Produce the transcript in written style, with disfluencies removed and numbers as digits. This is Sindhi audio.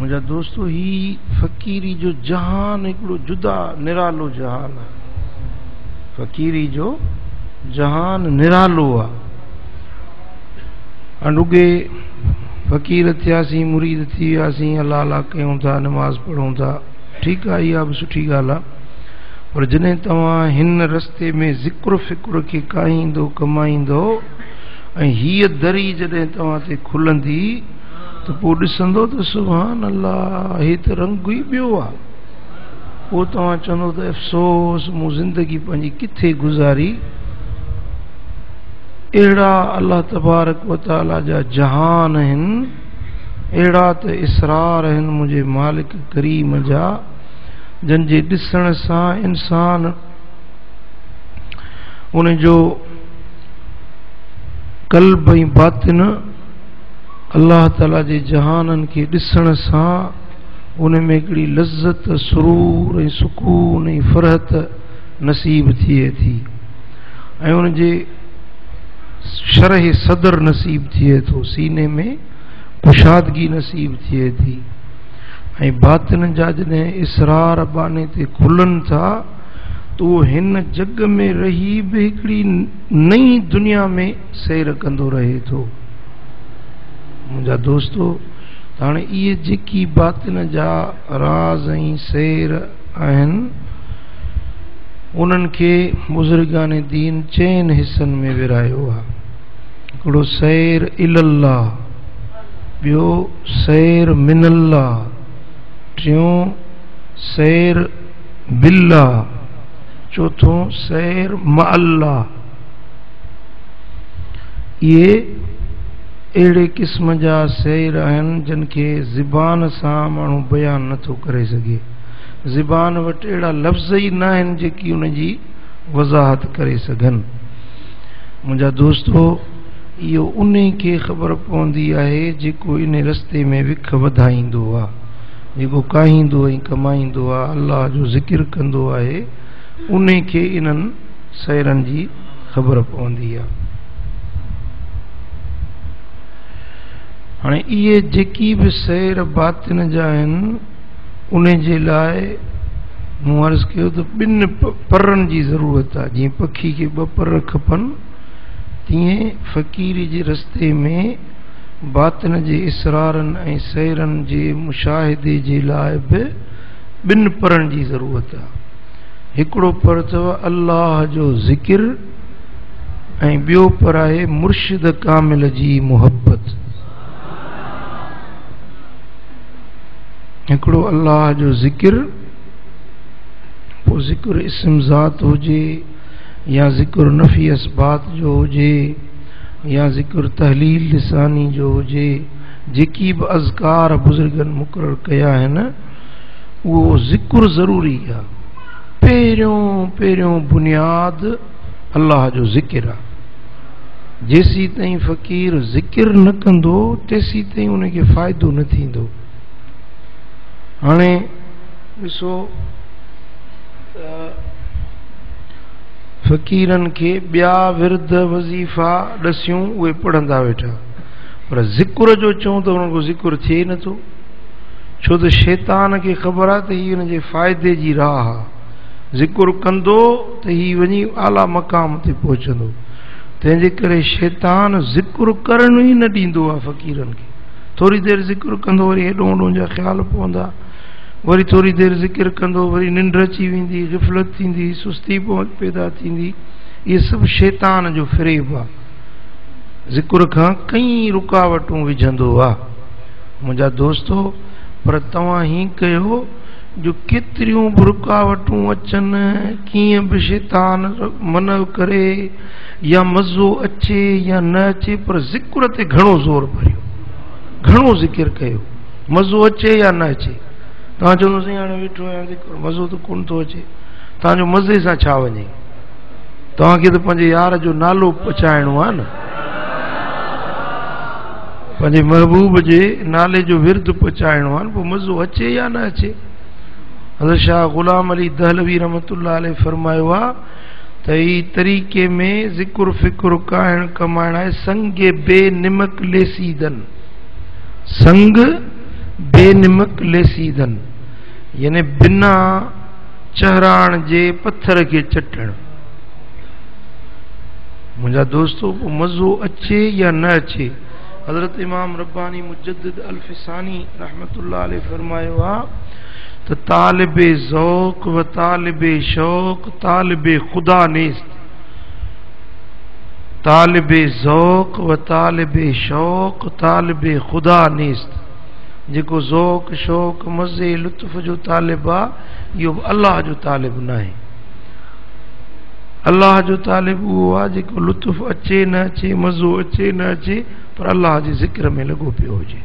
منهنجا دوستو، هي فقيري جو جهان هڪڙو جدا نرالو جهان آهي. فقيري جو جهان نرالو آهي. هاڻي رڳي فقير ٿياسين، مريد ٿي وياسين، الله الله ڪيون ٿا، نماز پڙهون ٿا، ٺيڪ آهي، اها به سٺي ڳالهه آهي. پر جڏهن توهان هن رستي ۾ ذڪر فڪر کي ڪاهيندو ڪمائيندو ۽ هيء دري جڏهن توهان تي کلندي ته پوء ڏسندو ته سبحان الله، هي ته رنگ ئي ٻيو آهي. پوء توهان چوندو ته افسوس، مون زندگي پنهنجي ڪٿي گذاري. اهڙا الله تبارڪ و تعاليٰ جا جهان آهن، اهڙا ته اسرار آهن منهنجي مالڪ ڪريم جا، جن جي ڏسڻ سان انسان ان جو قلب ۽ باطن الله تعاليٰ جي جهانن کي ڏسڻ سان ان ۾ هڪڙي لذت، سرور ۽ سڪون ۽ فرحت نصيب ٿئي ٿي ۽ ان جي شرح صدر نصيب ٿئي ٿو، سيني ۾ ڪشادگي نصيب ٿئي ٿي ۽ باطن جا جڏهن اسرار ٻانهي تي کلن ٿا ته اهو هن جڳ ۾ رهي به هڪڙي نئين دنيا ۾ سير ڪندو رهي ٿو. منهنجا دوستو، ته هاڻي اهي جيڪي باطن جا راز ۽ سير آهن، انهن کي بزرگان دين چئن حصن ۾ ورهايو آهي. هڪڙو سير الي الله، ٻيو سير من الله، ٽيون سير بالله، چوٿون سير مع الله. اهي اهڙي قسم جا سير آهن جن کي زبان سان ماڻهو بيان نٿو ڪري سگهي. زبان وٽ اهڙا لفظ ئي ناهن جيڪي ان جي وضاحت ڪري سگهن. منهنجا دوستو، اهو انهي کي خبر پوندي آهي جيڪو انهي رستي ۾ وک وڌائيندو آ، جيڪو ڪاهيندو ۽ ڪمائيندو آ، الله جو ذڪر ڪندو آهي، انهي کي انهن سيرن جي خبر پوندي آ. هاڻي اهي جيڪي به سير باطن جا آهن، انهي جي لاء مون عرض ڪيو ته ٻن پرن جي ضرورت آ. جيئن پکي کي ٻه پر کپن، تيئن فقيري جي رستي ۾ باطن جي اسرارن ۽ سيرن جي مشاهدي جي لاء به ٻن پرن جي ضرورت آ. هڪڙو پر اٿو الله جو ذڪر ۽ ٻيو پر آهي مرشد ڪامل جي محبت. هڪڙو الله جو ذڪر، پوء ذڪر اسم ذات هجي يا ذڪر نفي اثبات جو هجي يا ذڪر تهليل لساني جو هجي، جيڪي به اذڪار بزرگن مقرر ڪيا آهن، اهو ذڪر ضروري آهي. پهريون پهريون بنياد الله جو ذڪر آهي. جيسيتائين فقير ذڪر نه ڪندو تيسيتائين ان کي فائدو نه ٿيندو. هاڻي ڏسو ته فقيرن کي ٻيا ورد وظيفا ڏسيون اهي پڙهندا ويٺا، پر ذڪر جو چئون ته انهن کان ذڪر ٿئي ئي نٿو. ڇو ته شيطان کي خبر آهي ته هي ان جي فائدي جي راهه آهي، ذڪر ڪندو ته هي وڃي اعليٰ مقام تي پهچندو، تنهن جي ڪري شيطان ذڪر ڪرڻ ئي نه ڏيندو آهي فقيرن کي. ٿوري دير ذڪر ڪندو وري هيڏو هوڏو جا خيال پوندا، وري ٿوري دير ذڪر ڪندو وري ننڊ اچي ويندي، غفلت ٿيندي، سستي پيدا ٿيندي. اهي سڀ شيطان جو فريب آهي. ذڪر کان ڪئين رڪاوٽون وجهندو آهي منهنجا دوستو، پر توهان هي ڪيو جو ڪيتريون به رڪاوٽون اچن، ڪيئن به شيطان منع ڪري يا مزو اچي يا نه اچي، پر ذڪر تي گهڻو زور ڀريو، گهڻو ذڪر ڪيو، مزو اچي يا نه اچي. توهان چوندو سائين هاڻي ويٺو آهيان ذڪر، مزو ته ڪونه ٿو اچي. توهان جو مزي سان ڇا وڃي؟ توهان کي ته پنهنجي يار جو نالو پچائڻو آهي نه، پنهنجي محبوب جي نالي جو ورد پچائڻو آهي نه، پوء مزو اچي يا نه اچي. حضرت شاهه غلام علي دهلوي رحمت الله عليه فرمايو آهي ته هي طريقي ۾ ذڪر فڪر ڪاهڻ ڪمائڻ آهي سنگ بي نمڪ ليسيدن، سنگ بي بي نمڪ ليسيدن يعني بنا چهراڻ جي پٿر کي چٽڻ. منهنجا دوستو، پوءِ مزو اچي يا نه اچي، حضرت امام رباني مجدد الف ثاني رحمت الله عليه فرمايو آهي ته طالب ذوق و طالب شوق طالب خدا نيست. طالب ذوق و طالب شوق طالب خدا نيست. جيڪو ذوق، شوق، مزي، لطف جو طالب آهي، اهو به الله جو طالب نه آهي. الله جو طالب اهو آهي جيڪو لطف اچي نه اچي، مزو اچي نه اچي، پر الله جي ذڪر ۾ لڳو پيو هجي.